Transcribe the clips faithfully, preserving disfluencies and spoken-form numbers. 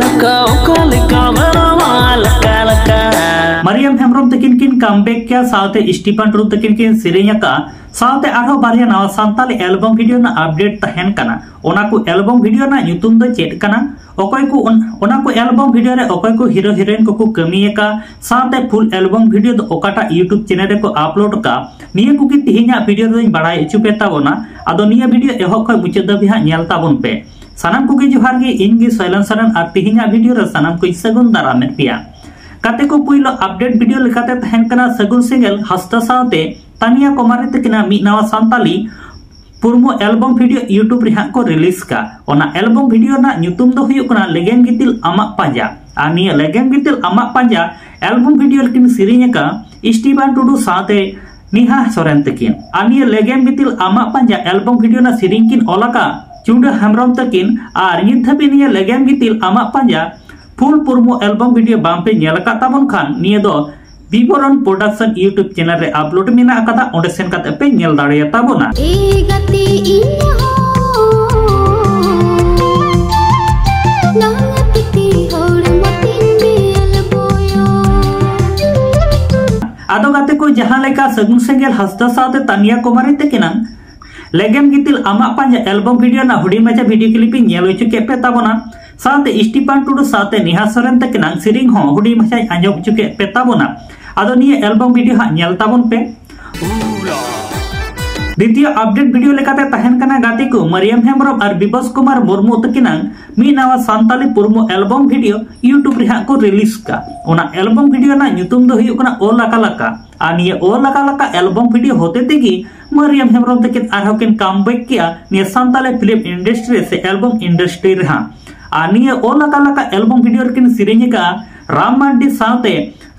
ᱞᱮᱠᱟ ᱚᱠᱟ ᱞᱮᱠᱟ ᱢᱮᱱᱟᱢᱟ ᱞᱮᱠᱟ ᱞᱮᱠᱟ᱾ ᱢᱟᱨᱤᱭᱟᱢ ᱦᱮᱢᱵᱨᱚᱢ ᱛᱟᱹᱠᱤᱱ ᱠᱤᱱ ᱠᱟᱢᱵᱮᱠ ᱠᱮᱭᱟ, ᱥᱟᱶᱛᱮ ᱥᱴᱤᱯᱷᱟᱱ ᱴᱩᱰᱩ ᱛᱟᱹᱠᱤᱱ ᱠᱤᱱ ᱥᱮᱨᱮᱧ ᱟᱠᱟᱫᱼᱟ, ᱥᱟᱶᱛᱮ ᱟᱨᱦᱚᱸ ᱵᱟᱨᱭᱟ ᱱᱟᱣᱟ ᱥᱟᱱᱛᱟᱞᱤ ᱮᱞᱵᱚᱢ ᱵᱷᱤᱰᱤᱭᱳ ᱨᱮᱱᱟᱜ ᱟᱯᱰᱮᱴ ᱛᱟᱦᱮᱱ ᱠᱟᱱᱟ᱾ ᱚᱱᱟ ᱠᱚ ᱮᱞᱵᱚᱢ ᱵᱷᱤᱰᱤᱭᱳ ᱨᱮᱱᱟᱜ ᱧᱩᱛᱩᱢ ᱫᱚ ᱪᱮᱫ ᱠᱟᱱᱟ, ᱚᱠᱚᱭ ᱠᱚ ᱚᱱ-, ᱚᱱᱟ ᱠᱚ ᱮᱞᱵᱚᱢ ᱵᱷᱤᱰᱤᱭᱳ ᱨᱮ ᱚᱠᱚᱭ ᱠᱚ ᱦᱤᱨᱳ ᱦᱤᱨᱳᱭᱤᱱ ᱠᱚᱠᱚ ᱠᱟᱹᱢᱤ ᱟᱠᱟᱫᱼᱟ, ᱥᱟᱶᱛᱮ ᱯᱷᱩᱞ ᱮᱞᱵᱚᱢ ᱵᱷᱤᱰᱤᱭᱳ ᱫᱚ ᱚᱠᱟᱴᱟᱜ YouTube ᱪᱮᱱᱮᱞ ᱨᱮᱠᱚ ᱟᱯᱞᱳᱰ ᱟᱠᱟᱫᱼᱟ, ᱱᱤᱭᱟᱹ ᱠᱚᱜᱮ ᱛᱮᱦᱮᱧᱟᱜ ᱵᱷᱤᱰᱤᱭᱳ ᱨᱮᱫᱚᱧ ᱵᱟᱲᱟᱭ ᱦᱚᱪᱚ ᱯᱮ ᱛᱟᱵᱚᱱᱟ᱾ ᱟᱫᱚ ᱱᱤᱭᱟᱹ ᱵᱷᱤᱰᱤᱭᱳ ᱮᱦᱚᱵ ᱠᱷᱚᱱ ᱢᱩᱪᱟᱹᱫ ᱫᱷᱟᱹᱵᱤᱡ ᱦᱟᱸᱜ ᱧᱮᱞ ᱛᱟᱵᱚᱱ ᱯᱮ᱾ ᱥᱟᱱᱟᱢ ᱠᱚᱜᱮ ᱡᱚᱦᱟᱨ ᱜᱮ, ᱤᱧ ᱜᱮ ᱥᱚᱭᱞᱚᱱ ᱥᱚᱨᱮᱱ ᱟᱨ ᱛᱮᱦᱮᱧᱟᱜ ᱵᱷᱤᱰᱤᱭᱳ ᱨᱮ ᱥᱟᱱᱟᱢ ᱠᱚᱧ ᱥᱟᱹᱜᱩᱱ ᱫᱟᱨᱟᱢᱮᱫ ᱯᱮᱭᱟ᱾ ᱜᱟᱛᱮ ᱠᱚ, ᱯᱩᱭᱞᱩ ᱟᱯᱰᱮᱴ ᱵᱷᱤᱰᱤᱭᱳ ᱞᱮᱠᱟᱛᱮ ᱛᱟᱦᱮᱱ ᱠᱟᱱᱟ ᱥᱟᱹᱜᱩᱱ ᱥᱮᱸᱜᱮᱞ ᱦᱟᱸᱥᱫᱟ ᱥᱟᱶᱛᱮ ᱛᱟᱱᱤᱭᱟ ᱠᱚᱢᱟᱨᱤ ᱛᱟᱹᱠᱤᱱᱟᱜ ᱢᱤᱫ ᱱᱟᱣᱟ ᱥᱟᱱᱛᱟᱞᱤ ᱯᱩᱨᱢᱩ ᱮᱞᱵᱚᱢ ᱵᱷᱤᱰᱤᱭᱳ YouTube ᱨᱮ ᱦᱟᱸᱜ ᱠᱚ ᱨᱤᱞᱤᱡᱽ ᱠᱟ᱾ ᱚᱱᱟ ᱮᱞᱵᱚᱢ ᱵᱷᱤᱰᱤᱭᱳ ᱨᱮᱱᱟᱜ ᱧᱩᱛᱩᱢ ᱫᱚ ᱦᱩᱭᱩᱜ ᱠᱟᱱᱟ ᱞᱮᱜᱮᱢ ᱜᱤᱛᱤᱞ ᱟᱢᱟᱜ ᱯᱟᱸᱡᱟ᱾ ᱟᱨ ᱱᱤᱭᱟᱹ ᱞᱮᱜᱮᱢ ᱜᱤᱛᱤᱞ ᱟᱢᱟᱜ ᱯᱟᱸᱡᱟ ᱮᱞᱵᱚᱢ ᱵᱷᱤᱰᱤᱭᱳ ᱨᱮᱠᱤᱱ ᱥᱮᱨᱮᱧ ᱟᱠᱟᱫ ᱥᱴᱤᱯᱷᱟᱱ ᱴᱩᱰᱩ ᱥᱟᱶᱛᱮ ᱱᱮᱦᱟ ᱥᱚᱨᱮᱱ ᱛᱟᱹᱠᱤᱱ᱾ ᱟᱨ ᱱᱤᱭᱟᱹ ᱞᱮᱜᱮᱢ ᱜᱤᱛᱤᱞ ᱟᱢᱟᱜ ᱯᱟᱸᱡᱟ ᱮᱞᱵᱚᱢ ᱵᱷᱤᱰᱤᱭᱳ ᱨᱮᱱᱟᱜ ᱥᱮᱨᱮᱧ ᱠᱤᱱ ᱚᱞ ᱟᱠᱟᱫ ᱪᱩᱰᱟᱹ ᱦᱮᱢᱵᱨᱚᱢ ᱛᱟᱹᱠᱤᱱ᱾ ᱟᱨ ᱱᱤᱛ ᱫᱷᱟᱹᱵᱤᱡ ᱱᱤᱭᱟᱹ ᱞᱮᱜᱮᱢ ᱜᱤᱛᱤᱞ ᱟᱢᱟᱜ ᱯᱟᱸᱡᱟ ᱯᱷᱩᱞ ᱯᱩᱨᱢᱩ ᱮᱞᱵᱚᱢ ᱵᱷᱤᱰᱤᱭᱳ ᱵᱟᱝ ᱯᱮ ᱧᱮᱞ ᱟᱠᱟᱫ ᱛᱟᱵᱚᱱ ᱠᱷᱟᱱ, ᱱᱤᱭᱟᱹ ᱫᱚ ᱵᱤᱵᱚᱨᱚᱱ ᱯᱨᱚᱰᱟᱠᱥᱚᱱ YouTube ᱪᱮᱱᱮᱞ ᱨᱮ ᱟᱯᱞᱳᱰ ᱢᱮᱱᱟᱜ ᱟᱠᱟᱫᱟ, ᱚᱸᱰᱮ ᱥᱮᱱ ᱠᱟᱛᱮ ᱯᱮ ᱧᱮᱞ ᱫᱟᱲᱮᱭᱟᱜ ᱛᱟᱵᱚᱱᱟ᱾ ᱮ ᱜᱟᱛᱮ ᱤᱧ ᱦᱚᱸ ᱱᱟᱝ ᱛᱤᱛᱤ ᱦᱚᱲᱢᱚ ᱛᱤᱧ ᱵᱮᱞ ᱵᱚᱭᱚ᱾ ᱟᱫᱚ ᱜᱟᱛᱮ ᱠᱚ, ᱡᱟᱦᱟᱸ ᱞᱮᱠᱟ ᱥᱟᱹᱜᱩᱱ ᱥᱮᱸᱜᱮᱞ ᱦᱟᱸᱥᱫᱟ ᱥᱟᱶᱛᱮ ᱛᱟᱱᱤᱭᱟ ᱠᱚᱢᱟᱨᱤ ᱛᱟᱹᱠᱤᱱᱟᱜ ᱞᱮᱜᱮᱢ ᱜᱤᱛᱤᱞ ᱟᱢᱟᱜ ᱯᱟᱸᱡᱟ ᱮᱞᱵᱚᱢ ᱵᱷᱤᱰᱤᱭᱳ ᱨᱮᱱᱟᱜ ᱦᱩᱰᱤᱧ ᱢᱟᱪᱷᱟ ᱵᱷᱤᱰᱤᱭᱳ ᱠᱞᱤᱯ ᱤᱧ ᱧᱮᱞ ᱦᱚᱪᱚ ᱠᱮᱫ ᱯᱮ ᱛᱟᱵᱚᱱᱟ, ᱥᱟᱶᱛᱮ ᱥᱴᱤᱯᱷᱟᱱ ᱴᱩᱰᱩ ᱥᱟᱶᱛᱮ ᱱᱮᱦᱟ ᱥᱚᱨᱮᱱ ᱛᱟᱹᱠᱤᱱᱟᱜ ᱥᱮᱨᱮᱧ ᱦᱚᱸ ᱦᱩᱰᱤᱧ ᱢᱟᱪᱷᱟᱧ ᱟᱸᱡᱚᱢ ᱦᱚᱪᱚ ᱠᱮᱫ ᱯᱮ ᱛᱟᱵᱚᱱᱟ᱾ ᱟᱫᱚ ᱱᱤᱭᱟᱹ ᱮᱞᱵᱚᱢ ᱵᱷᱤᱰᱤᱭᱳ ᱦᱟᱸᱜ ᱧᱮᱞ ᱛᱟᱵᱚᱱ ᱯᱮ᱾ ᱫᱤᱛᱤᱭᱚ ᱟᱯᱰᱮᱴ ᱵᱷᱤᱰᱤᱭᱳ ᱞᱮᱠᱟᱛᱮ ᱛᱟᱦᱮᱱ ᱠᱟᱱᱟ ᱜᱟᱛᱮ ᱠᱚ, ᱢᱟᱨᱤᱭᱟᱢ ᱦᱮᱢᱵᱨᱚᱢ ᱟᱨ ᱵᱤᱵᱚᱥ ᱠᱩᱢᱟᱨ ᱢᱩᱨᱢᱩ ᱛᱟᱹᱠᱤᱱᱟᱜ ᱢᱤᱫ ᱱᱟᱣᱟ ᱥᱟᱱᱛᱟᱞᱤ ᱯᱩᱨᱢᱩ ᱮᱞᱵᱚᱢ ᱵᱷᱤᱰᱤᱭᱳ YouTube ᱨᱮ ᱦᱟᱸᱜ ᱠᱚ ᱨᱤᱞᱤᱡᱽ ᱠᱟ᱾ ᱚᱱᱟ ᱮᱞᱵᱚᱢ ᱵᱷᱤᱰᱤᱭᱳ ᱨᱮᱱᱟᱜ ᱧᱩᱛᱩᱢ ᱫᱚ ᱦᱩᱭᱩᱜ ᱠᱟᱱᱟ ᱳ ᱞᱟᱠᱟ ᱞᱟᱠᱟ᱾ ᱟᱨ ᱱᱤᱭᱟᱹ ᱳ ᱞᱟᱠᱟ ᱞᱟᱠᱟ ᱮᱞᱵᱚᱢ ᱵᱷᱤᱰᱤᱭᱳ ᱦᱚᱛᱮ ᱛᱮᱜᱮ ᱢᱟᱨᱤᱭᱟᱢ ᱦᱮᱢᱵᱨᱚᱢ ᱛᱟᱹᱠᱤᱱ ᱟᱨᱦᱚᱸ ᱠᱤᱱ ᱠᱟᱢᱵᱮᱠ ᱠᱮᱜᱼᱟ ᱱᱤᱭᱟᱹ ᱥᱟᱱᱛᱟᱞᱤ ᱯᱷᱤᱞᱢ ᱤᱱᱰᱟᱥᱴᱨᱤ ᱥᱮ ᱮᱞᱵᱚᱢ ᱤᱱᱰᱟᱥᱴᱨᱤ ᱨᱮᱦᱟᱸᱜ᱾ ᱟᱨ ᱱᱤᱭᱟᱹ ᱳ ᱞᱟᱠᱟ ᱞᱟᱠᱟ ᱮᱞᱵᱚᱢ ᱵᱷᱤᱰᱤᱭᱳ ᱨᱮᱠᱤᱱ ᱥᱮᱨᱮᱧ ᱟᱠᱟᱫᱼᱟ ᱨᱟᱢ ᱢᱟᱨᱰᱤ ᱥᱟᱶᱛᱮ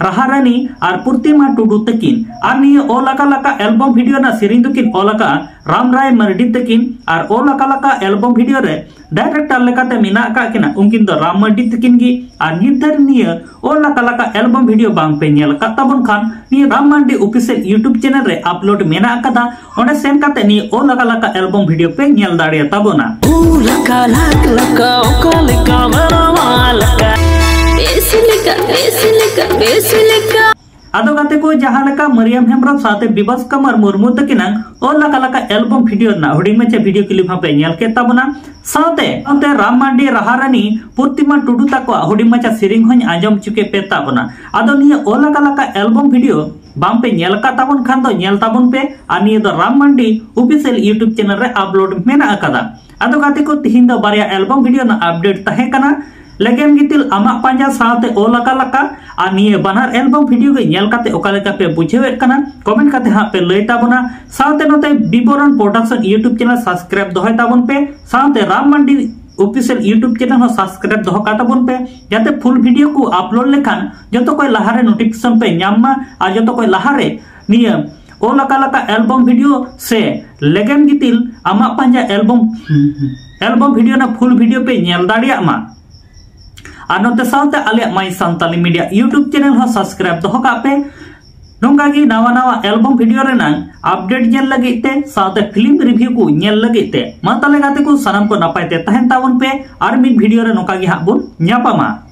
ᱨᱟᱦᱟ ᱨᱟᱱᱤ ᱟᱨ ᱯᱨᱚᱛᱤᱢᱟ ᱴᱩᱰᱩ ᱛᱟᱹᱠᱤᱱ᱾ ᱟᱨ ᱱᱤᱭᱟᱹ ᱳ ᱞᱟᱠᱟ ᱞᱟᱠᱟ ᱮᱞᱵᱚᱢ ᱵᱷᱤᱰᱤᱭᱳ ᱨᱮᱱᱟᱜ ᱥᱮᱨᱮᱧ ᱫᱚᱠᱤᱱ ᱚᱞ ᱟᱠᱟᱫᱼᱟ ᱨᱟᱢ ᱨᱟᱭ ᱢᱟᱨᱰᱤ ᱛᱟᱹᱠᱤᱱ᱾ ᱟᱨ ᱳ ᱞᱟᱠᱟ ᱞᱟᱠᱟ ᱮᱞᱵᱚᱢ ᱵᱷᱤᱰᱤᱭᱳ ᱨᱮ ᱰᱟᱭᱨᱮᱠᱴᱚᱨ ᱞᱮᱠᱟᱛᱮ ᱢᱮᱱᱟᱜ ᱟᱠᱟᱫ ᱠᱤᱱᱟ ᱩᱱᱠᱤᱱ ᱫᱚ ᱨᱟᱢ ᱢᱟᱨᱰᱤ ᱛᱟᱹᱠᱤᱱ ᱜᱮ᱾ ᱟᱨ ᱱᱤᱛ ᱫᱷᱟᱹᱨᱤᱡ ᱱᱤᱭᱟᱹ ᱳ ᱞᱟᱠᱟ ᱞᱟᱠᱟ ᱮᱞᱵᱚᱢ ᱵᱷᱤᱰᱤᱭᱳ ᱵᱟᱝ ᱯᱮ ᱧᱮᱞ ᱟᱠᱟᱫ ᱛᱟᱵᱚᱱ ᱠᱷᱟᱱ, ᱱᱤᱭᱟᱹ Ram Mardi official YouTube channel ᱨᱮ ᱟᱯᱞᱳᱰ ᱢᱮᱱᱟᱜ ᱟᱠᱟᱫᱟ, ᱚᱸᱰᱮ ᱥᱮᱱ ᱠᱟᱛᱮ ᱱᱤᱭᱟᱹ ᱳ ᱞᱟᱠᱟ ᱞᱟᱠᱟ ᱮᱞᱵᱚᱢ ᱵᱷᱤᱰᱤᱭᱳ ᱯᱮ ᱧᱮᱞ ᱫᱟᱲᱮᱭᱟ ᱛᱟᱵᱚᱱᱟ᱾ ᱳ ᱞᱟᱠᱟ ᱞᱟᱠ ᱞᱟᱠᱟ ᱚᱠᱟ ᱞᱮᱠᱟ ᱢᱮᱱᱟᱢᱟ ᱟᱫᱚ ᱜᱟᱛᱮ ᱠᱚ, ᱡᱟᱦᱟᱸ ᱞᱮᱠᱟ ᱢᱟᱨᱤᱭᱟᱢ ᱦᱮᱢᱵᱨᱚᱢ ᱥᱟᱶᱛᱮ ᱵᱤᱵᱟᱥ ᱠᱩᱢᱟᱨ ᱢᱩᱨᱢᱩ ᱛᱟᱹᱠᱤᱱᱟᱜ ᱳ ᱞᱟᱠᱟ ᱞᱟᱠᱟ ᱮᱞᱵᱚᱢ ᱵᱷᱤᱰᱤᱭᱳ ᱨᱮᱱᱟᱜ ᱦᱩᱰᱤᱧ ᱢᱟᱪᱷᱟ ᱵᱷᱤᱰᱤᱭᱳ ᱠᱞᱤᱯ ᱦᱚᱸ ᱯᱮ ᱧᱮᱞ ᱠᱮᱫ ᱛᱟᱵᱚᱱᱟ, ᱥᱟᱶᱛᱮ ᱥᱟᱶᱛᱮ ᱨᱟᱢ ᱢᱟᱱᱰᱤ, ᱨᱟᱦᱟ ᱨᱟᱱᱤ, ᱯᱨᱚᱛᱤᱢᱟ ᱴᱩᱰᱩ ᱛᱟᱠᱚᱣᱟᱜ ᱦᱩᱰᱤᱧ ᱢᱟᱪᱷᱟ ᱥᱮᱨᱮᱧ ᱦᱚᱸᱧ ᱟᱸᱡᱚᱢ ᱦᱚᱪᱚ ᱠᱮᱫ ᱯᱮ ᱛᱟᱵᱚᱱᱟ᱾ ᱟᱫᱚ ᱱᱤᱭᱟᱹ ᱳ ᱞᱟᱠᱟ ᱞᱟᱠᱟ ᱮᱞᱵᱚᱢ ᱵᱷᱤᱰᱤᱭᱳ ᱵᱟᱝ ᱯᱮ ᱧᱮᱞ ᱟᱠᱟᱫ ᱛᱟᱵᱚᱱ ᱠᱷᱟᱱ ᱫᱚ ᱧᱮᱞ ᱛᱟᱵᱚᱱ ᱯᱮ, ᱟᱨ ᱱᱤᱭᱟᱹ ᱫᱚ ᱨᱟᱢ ᱢᱟᱱᱰᱤ ᱚᱯᱷᱤᱥᱤᱭᱟᱞ YouTube ᱪᱮᱱᱮᱞ ᱨᱮ ᱟᱯᱞᱳᱰ ᱢᱮᱱᱟᱜ ᱟᱠᱟᱫᱟ᱾ ᱟᱫᱚ ᱜᱟᱛᱮ ᱠᱚ, ᱛᱤᱦᱤᱧ ᱫᱚ ᱵᱟᱨᱭᱟ ᱮᱞᱵᱚᱢ ᱵᱷᱤᱰᱤᱭᱳ ᱨᱮᱱᱟᱜ ᱟᱯᱰᱮᱴ ᱛᱟᱦᱮᱸ ᱠᱟᱱᱟ᱾ ᱞᱮᱜᱮᱢ ᱜᱤᱛᱤᱞ ᱟᱢᱟᱜ ᱯᱟᱸᱡᱟ ᱥᱟᱶᱛᱮ ᱳ ᱞᱟᱠᱟ ᱞᱟᱠᱟ, ᱟᱨ ᱱᱤᱭᱟᱹ ᱵᱟᱱᱟᱨ ᱮᱞᱵᱚᱢ ᱵᱷᱤᱰᱤᱭᱳ ᱜᱮ ᱧᱮᱞ ᱠᱟᱛᱮ ᱚᱠᱟ ᱞᱮᱠᱟ ᱯᱮ ᱵᱩᱡᱷᱟᱹᱣᱮᱫ ᱠᱟᱱᱟ, ᱠᱚᱢᱮᱱᱴ ᱠᱟᱛᱮ ᱦᱟᱸᱜ ᱯᱮ ᱞᱟᱹᱭ ᱛᱟᱵᱚᱱᱟ᱾ ᱥᱟᱶᱛᱮ ᱱᱚᱛᱮ ᱵᱤᱵᱚᱨᱚᱱ ᱯᱨᱚᱰᱟᱠᱥᱚᱱ YouTube ᱪᱮᱱᱮᱞ ᱥᱟᱵᱥᱠᱨᱟᱭᱤᱵ ᱫᱚᱦᱚᱭ ᱛᱟᱵᱚᱱ ᱯᱮ, ᱥᱟᱶᱛᱮ ᱨᱟᱢ ᱢᱟᱱᱰᱤ ᱚᱯᱷᱤᱥᱤᱭᱟᱞ YouTube ᱪᱮᱱᱮᱞ ᱦᱚᱸ ᱥᱟᱵᱥᱠᱨᱟᱭᱤᱵ ᱫᱚᱦᱚ ᱠᱟᱜ ᱛᱟᱵᱚᱱ ᱯᱮ, ᱡᱟᱛᱮ ᱯᱷᱩᱞ ᱵᱷᱤᱰᱤᱭᱳ ᱠᱚ ᱟᱯᱞᱳᱰ ᱞᱮᱠᱷᱟᱱ ᱡᱚᱛᱚ ᱠᱷᱚᱱ ᱞᱟᱦᱟᱨᱮ ᱱᱳᱴᱤᱯᱷᱤᱠᱮᱥᱚᱱ ᱯᱮ ᱧᱟᱢ ᱢᱟ, ᱟᱨ ᱡᱚᱛᱚ ᱠᱷᱚᱱ ᱞᱟᱦᱟᱨᱮ ᱱᱤᱭᱟᱹ ᱳ ᱞᱟᱠᱟ ᱞᱟᱠᱟ ᱮᱞᱵᱚᱢ ᱵᱷᱤᱰᱤᱭᱳ ᱥᱮ ᱞᱮᱜᱮᱢ ᱜᱤᱛᱤᱞ ᱟᱢᱟᱜ ᱯᱟᱸᱡᱟ ᱮᱞᱵᱚᱢ ᱮᱞᱵᱚᱢ ᱵᱷᱤᱰᱤᱭᱳ ᱨᱮᱱᱟᱜ ᱯᱷᱩᱞ ᱵᱷᱤᱰᱤᱭᱳ ᱯᱮ ᱧᱮᱞ ᱫᱟᱲᱮᱭᱟᱜ ᱢᱟ᱾ ᱟᱨ ᱱᱚᱛᱮ ᱥᱟᱶᱛᱮ ᱟᱞᱮᱭᱟᱜ My Santali Media YouTube channel ᱦᱚᱸ ᱥᱟᱵᱥᱠᱨᱟᱭᱤᱵ ᱫᱚᱦᱚ ᱠᱟᱜ ᱯᱮ᱾ ᱱᱚᱝᱠᱟ ᱜᱮ ᱱᱟᱣᱟ ᱱᱟᱣᱟ ᱮᱞᱵᱚᱢ ᱵᱷᱤᱰᱤᱭᱳ ᱨᱮᱱᱟᱜ ᱟᱯᱰᱮᱴ ᱧᱮᱞ ᱞᱟᱹᱜᱤᱫ ᱛᱮ, ᱥᱟᱶᱛᱮ ᱯᱷᱤᱞᱢ ᱨᱤᱵᱷᱤᱭᱩ ᱠᱚ ᱧᱮᱞ ᱞᱟᱹᱜᱤᱫ ᱛᱮ᱾ ᱢᱟ ᱛᱟᱦᱞᱮ ᱜᱟᱛᱮ ᱠᱚ, ᱥᱟᱱᱟᱢ ᱠᱚ ᱱᱟᱯᱟᱭ ᱛᱮ ᱛᱟᱦᱮᱱ ᱛᱟᱵᱚᱱ ᱯᱮ, ᱟᱨ ᱢᱤᱫ ᱵᱷᱤᱰᱤᱭᱳ ᱨᱮ ᱱᱚᱝᱠᱟ ᱜᱮ ᱦᱟᱸᱜ ᱵᱚᱱ ᱧᱟᱯᱟᱢᱟ᱾